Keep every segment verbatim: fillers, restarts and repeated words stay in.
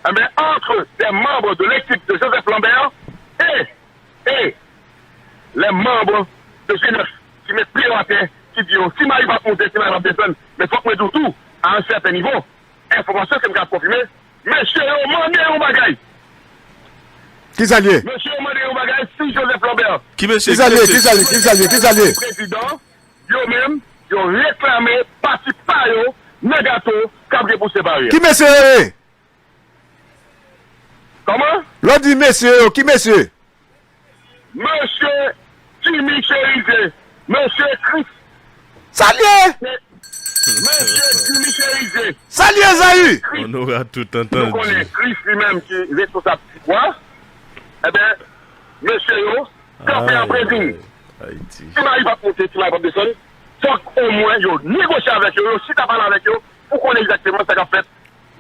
Enben, entre des membres de l'équipe de Joseph Lambert et, et les membres de G neuf ki met pye yo atè, ki di yo, si Mayi p ap monte, si Mayi p ap desann, men fòk mwen di w tou, à un certain niveau, enfòmasyon ke m ka konfime, mesye yo mande yon bagay. Ki sa l ye? Mesye yo mande yon bagay, si Joseph Lambert Ki mesye? Ki sa l ye? Ki sa l ye? Ki sa l ye? Ki sa l ye? Prezidan, yo menm, yo reklame pati pa yo nan gato k ap gen pou separe a. Ki mesye yo ye? Kòman? Lè w di mesye yo, ki mesye? Mesye Jimmy Cherizier, mesye Chris. Sa l ye? Mesye Jimmy Cherizier. Sa l ye, Zayi? On aura tout Nou konnen entendu. Chris li menm ki responsab Tikwa. Ebyen, mesye yo, kanpe an prezi. Ayiti. Si Mayi p ap monte, si Mayi p ap desann, fòk omwen yo negosye avèk yo, yo chita pale avèk yo, pou konnen egzakteman sa k ap fèt.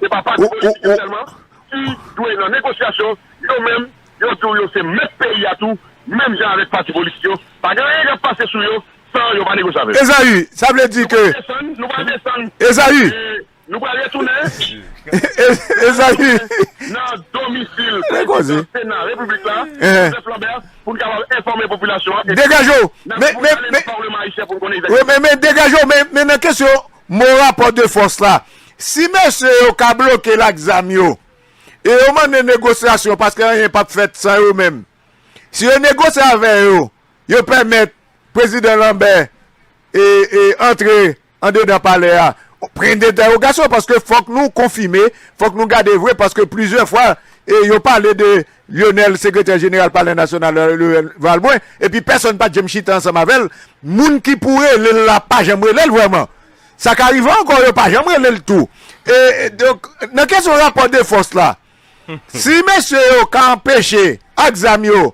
Se pa pati Ou- ou- politik yo ou- sèlman ki dwe nan negosyasyon, yo menm, yo di w yo se mèt peyi a tou, menm jan avèk pati politik yo. Pa gen anyen k ap pase sou yo san yo pa negosye avè yo. Ezayi, sa vle di ke. Desann, nou pral desann. Ezayi, E nou pral retounen Ezayi. nan domisil Lè koze. Sena Repiblik la, Eh. Joseph Lambert, pou n kapab enfòme popilasyon an. E Degaje w. n ap Men, pou men, ale men, nan Palman Ayisyen pou n konnen wi, egzakteman. men, men degaje w, men, men nan kesyon mo rapò de fòs la, si mesye yo ka bloke l ak zam yo, e yo mande negosyasyon paske anyen p ap fèt san yo menm. Si yo negosye avè yo, yo pèmèt prezidan Lambert e, e antre andedan palè a. Pwen de entèwogasyon, paske fòk nou konfime, fòk nou gade vre, paske plizyè fwa e, yo pale de Lyonel, sekretè jeneral palè nasyonal, Lyonel Valbrun, epi pèsonn pa t janm chita ansanm avè l. Moun ki pou rele l la pa janm rele l vrèman. Sa ka rive ankò, yo pa janm rele l tou. E, e, donk, nan kesyon rapò de fòs la, si mesye yo ka anpeche ak zam yo,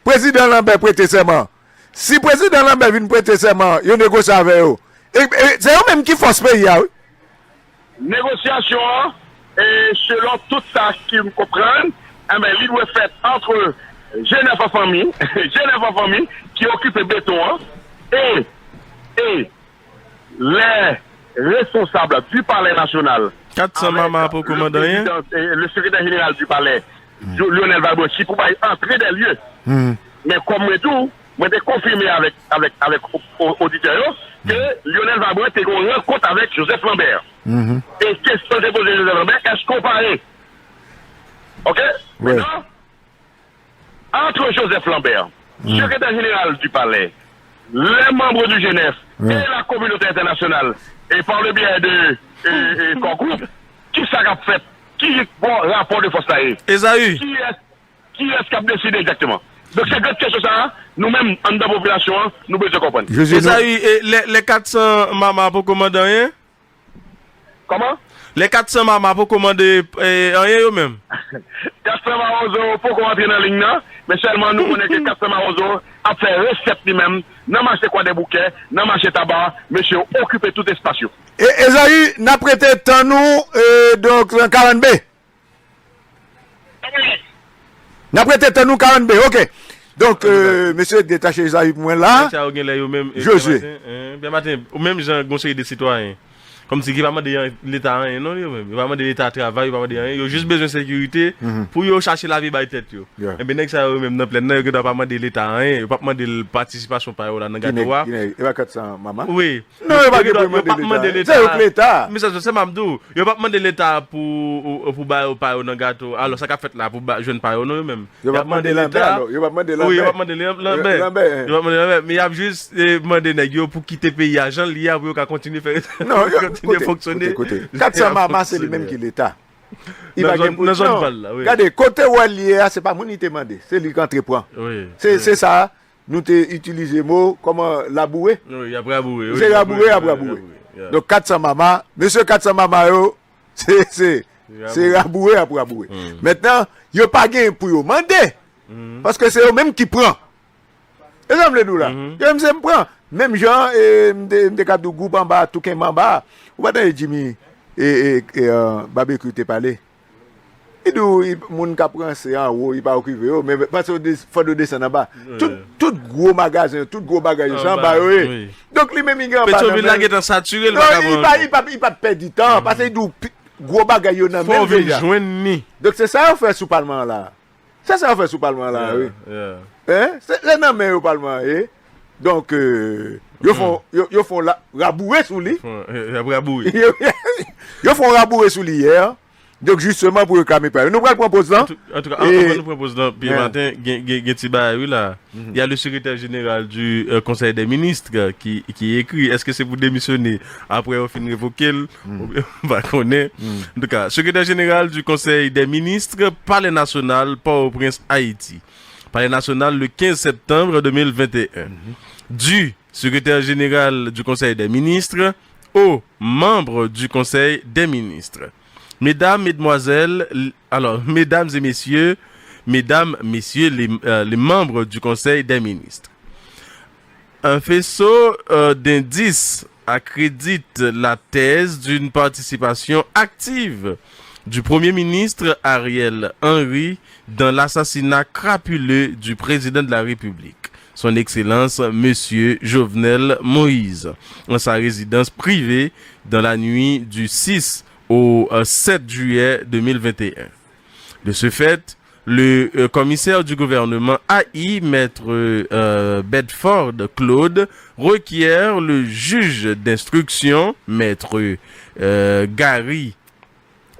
prezidan Lambert prete sèman. Si prezidan Lambert vin prete sèman, yo negosye avè yo. E, e, se yo menm ki fòs peyi a, wi. Negosyasyon an, e selon tout sa ki m konprann, enben, li dwe fèt antre G nèf an fanmi, G nèf an fanmi ki okipe beton an, e, e les responsables du Palais National. Kat san mama poko mande anyen? Le secrétaire général du Palais, Lyonel Valbrun, ki pou bay antre de lye. Men kòm mwen tou, mwen te konfime avèk, avèk, avèk o- o- oditè yo ke Lyonel Valbrun te gen yon rankont avèk Joseph Lambert. E kesyon te poze Joseph Lambert, èske w pare? Ok? Maintenant, entre Joseph Lambert, secrétaire général du Palais, les membres du G nèf et la communauté internationale, et par le biais de e, e, Core Group, ki sa k ap fèt? Ki bon rapò de fòs la ye? Ezayi. Kiyès, kiyès k ap deside egzakteman? Donk, se grann kesyon sa a, nou menm, anndan popilasyon an, nou bezwen konprann. José, nou- Ezayi, e, lè, lè kat san mama poko mande anyen? Kòman? Lè kat san mama poko mande e, anyen yo menm? Kat san Mawozo poko antre nan liy nan, men sèlman nou konnen ke kat san Mawozo ap fè resèt li menm nan mache Kwadèboukè, nan mache Taba, mesye yo okipe tout espas yo. E, Ezayi, n ap rete tan nou, e, donk, nan karannde. N ap rete tan nou karannde, ok. Donk, e, mesye detache Ezayi pou mwen la. Nèg sa yo gen lè yo menm, e, Josué. Pierre Martin, e, Pierre Martin, ou menm jan gon seri de sitwayen. Kòmsi ki pa mande an- Leta anyen, non, yo menm. Yo pa mande Leta travay, yo pa mande anyen. Yo jis bezwen sekirite pou yo chache lavi bay tèt yo. Yeah. Enben, nèg sa yo menm nan plèn nan, yo gendwa pa mande Leta anyen. Yo p ap mande l patisipasyon pa yo la nan Ki nèg, gato a. ki nèg, e pa kat san mama. Wi. Non, yo pa gen Yo pou pa mande mande Leta. Leta. Se yo k Leta. Men sa, se sa m ap di w. Yo p ap mande Leta pou, pou ba yo pa yo nan gato. Alò, sa k ap fèt la pou ba, jwenn pa yo, non, yo menm. Yo p ap mande Lambert, alò. Yo p ap mande Wi, yo p Lambert. ap mande Lambert. Lambert. Yo p ap mande Lambert. Men y ap jis e, mande nèg yo pou kite peyi a jan l ye a pou yo ka kontinye fè. Non, yo, Kontinye kote, fonksyone. kote, kote. Kat san mama, se li menm ki Leta. Li Nan pa zòn- gen pou- nan zòn non. pa l la, wi. Gade, kote w wè l ye a, se pa moun li te mande. Se li k antre pran. Wi. Se, se sa, nou te itilize mo kòman laboure. Wi, y ap raboure, wi, Se y ap raboure, y ap raboure, raboure. yeah. Donk, kat san mama, mesye kat san mama yo, se, se, se raboure, y ap raboure. Mentnan, yo pa gen pou yo mande. Paske se yo menm ki pran. E sa m vle di w la. Yo menm se m pran. Menm jan, e, m te, m te ka di w gwoup anba, touken anba. Ou pa tande Jimmy, e, e, e, e, Babekyou te pale. Li di w, i- moun k ap ranse anwo, li pa okipe yo, men paske w de- fò w desann anba. Tout, tout gwo magazen yo, tout gwo bagay yo, se anba yo ye. Wi. Donk, li menm, li gen anba nan Petyonvil men la l. gentan satire, l Non, pa ka li pran pa, anyen. li pa, li pa pèdi tan, paske li di w pi- gwo bagay yo nan Fò men w l vin deja. Jwenn ni. Donk, se sa yo fè sou palman an la. Se sa yo fè sou palman an la, wi. Hein? Se, se nan men yo palman an ye. Donk, euh, yo fon, yo, yo fon la, raboure sou li. Fon, y ap raboure. Yo, yo fon raboure sou li yè. Donk, jisteman, pou reklame pa yo. Nou pral pran poz lan. Antouka, anvan nou pran poz lan, Pye Maten, gen, gen, gen ti bagay, wi, la. Il y a le secrétaire général du euh, Conseil des ministres qui, qui écrit, èske se pou demisyone apre yo fin revoke l? Oubyen, m pa konnen. Antouka, secrétaire général du Conseil des ministres, Palais National, Port-au-Prince, Haïti. Palais National, le quinze septembre deux mille vingt et un. Du secrétaire général du Conseil des ministres aux membres du Conseil des ministres. Mesdames, mesdemoiselles, l- alors, mesdames et messieurs, mesdames, messieurs, les, euh, les membres du Conseil des ministres. Un faisceau euh, d'indices accrédite la thèse d'une participation active du Premier ministre Ariel Henry dans l'assassinat crapuleux du président de la République, son Excellence Monsieur Jovenel Moïse, en sa résidence privée dans la nuit du six au euh, sept juillet deux mille vingt et un. De ce fait, le euh, commissaire du gouvernement A I, maître euh, Bedford Claude, requiert le juge d'instruction, maître euh, Gary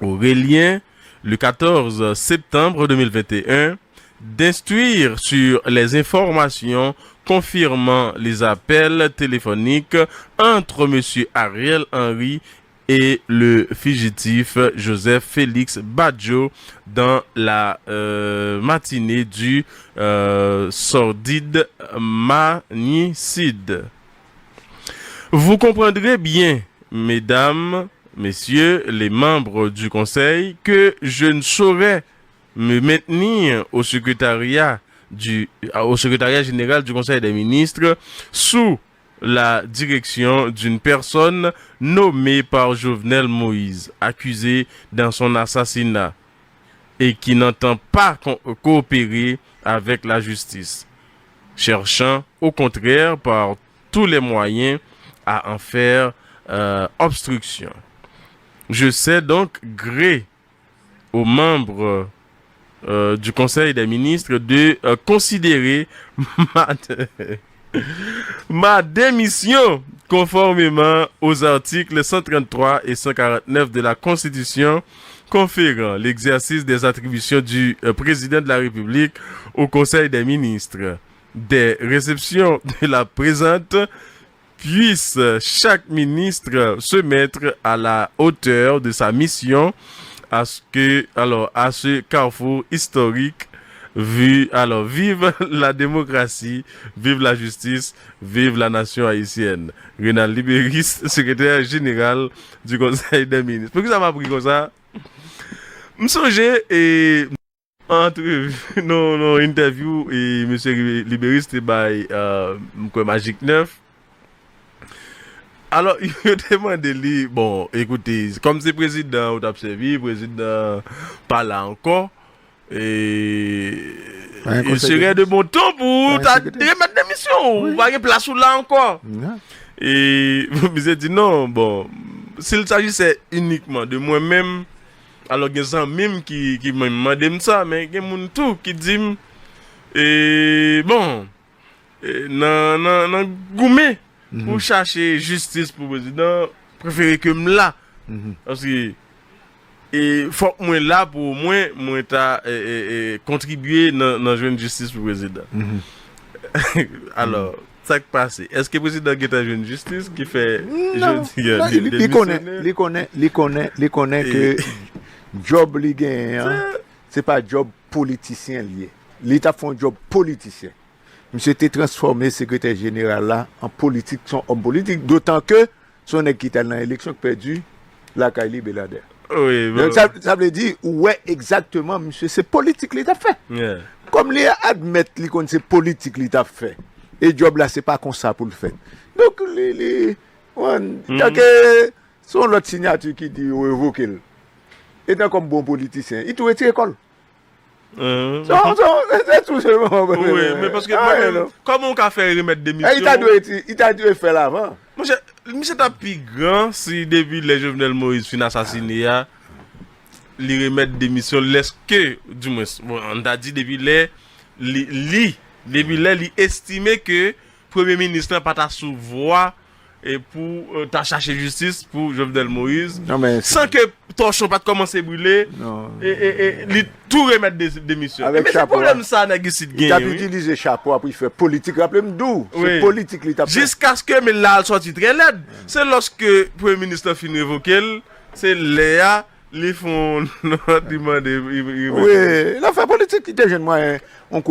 Aurélien, le quatorze septembre deux mille vingt et un, d'instruire sur les informations confirmant les appels téléphoniques entre monsieur Ariel Henry et le fugitif Joseph Félix Badio dans la euh, matinée du euh, sordide manicide. Vous comprendrez bien, mesdames, messieurs les membres du Conseil, que je ne saurais me maintenir au secrétariat du, au secrétariat général du Conseil des ministres sous la direction d'une personne nommée par Jovenel Moïse, accusée dans son assassinat et qui n'entend pas co- coopérer avec la justice, cherchant au contraire par tous les moyens à en faire euh, obstruction. Je sais donc gré aux membres euh, du Conseil des ministres de euh, considérer ma, ma démission conformément aux articles cent trente-trois et cent quarante-neuf de la Constitution, conférant l'exercice des attributions du euh, président de la République au Conseil des ministres. Des réceptions de la présente puisse chaque ministre se mettre à la hauteur de sa mission à ce que, alors, à ce carrefour historique, vu, alors, vive la démocratie, vive la justice, vive la nation haïtienne. Renald Libériste, secrétaire général du Conseil des ministres. Poukisa m ap ri konsa? M sonje e antrevi, nan yon entèvyou e mesye Liberis te bay, euh, m kwè Magik nèf. Alò, yo te mande li, bon, ekoute, kòm se prezidan ou t ap sèvi, prezidan pa la ankò, e, il serait de bon ton pou ou ta remèt demisyon, ou pa gen plas ou la ankò. E misye di non, bon, s'il s'agissait uniquement de mwen menm, alò gen zanmi m ki, ki menm mande m sa, men gen moun tou ki di m, e, bon, e, nan, nan, nan goumen pou chache jistis pou prezidan, prefere ke m la. Paske, e, fòk mwen la pou omwen mwen ta, e, e, e, kontribye nan, nan jwenn jistis pou prezidan. Alò, sa k pase? Èske prezidan gentan jwenn jistis ki fè jodi a li, li konnen, li konnen, li konnen, li konnen ke djòb li genyen an, se pa djòb politisyen li ye. Li t ap fè yon djòb politisyen. Misye te transfòme sekretè jeneral la an politik, se yon òm politik, dotan ke se yon nèg ki t al nan eleksyon, ki pèdi lakay li, Beladè. Donk, sa, sa vle di, ou wè egzakteman, misye, se politik li t ap fè. Kòm li admèt li konn se politik li t ap fè, e djòb la, se pa konsa pou l fèt. Donk, li, li, tanke se yon lòt siyati ki di yo revoke l. Etan kòm bon politisyen, li tou retire kò l. Se, se, se tou selman. Wi, men paske mwen menm, kòman w ka fè remèt demisyon? Li ta dwe, li ta dwe fè l avan. Monchè, misye t ap pi gran si depi lè Jovenel Moïse fin asasine a, li remèt demisyon lèske, dimwens, bon, ann ta di depi lè li, li, depi lè li estime ke premye minis lan pa ta sou vwa e pou eh, ta chache jistis pou Jovenel Moïse, Non, men san ke tòchon pa t kòmanse brile, Non. e, e, e, li tou remèt de, demisyon. Avèk Ebyen, se chapo a. Pwoblèm sa nèg isit Li t ap genyen. Wi. Itilize chapo a pou l fè politik. Raple m di w, se Wi. Politik li t ap fè. Jiskaske men la al sòti trè lèd. Se lòske premye minis lan fin revoke l, se lè a li fon nòt, li mande, li, li, Wi, l ap fè politik, li te jwenn mwayen. On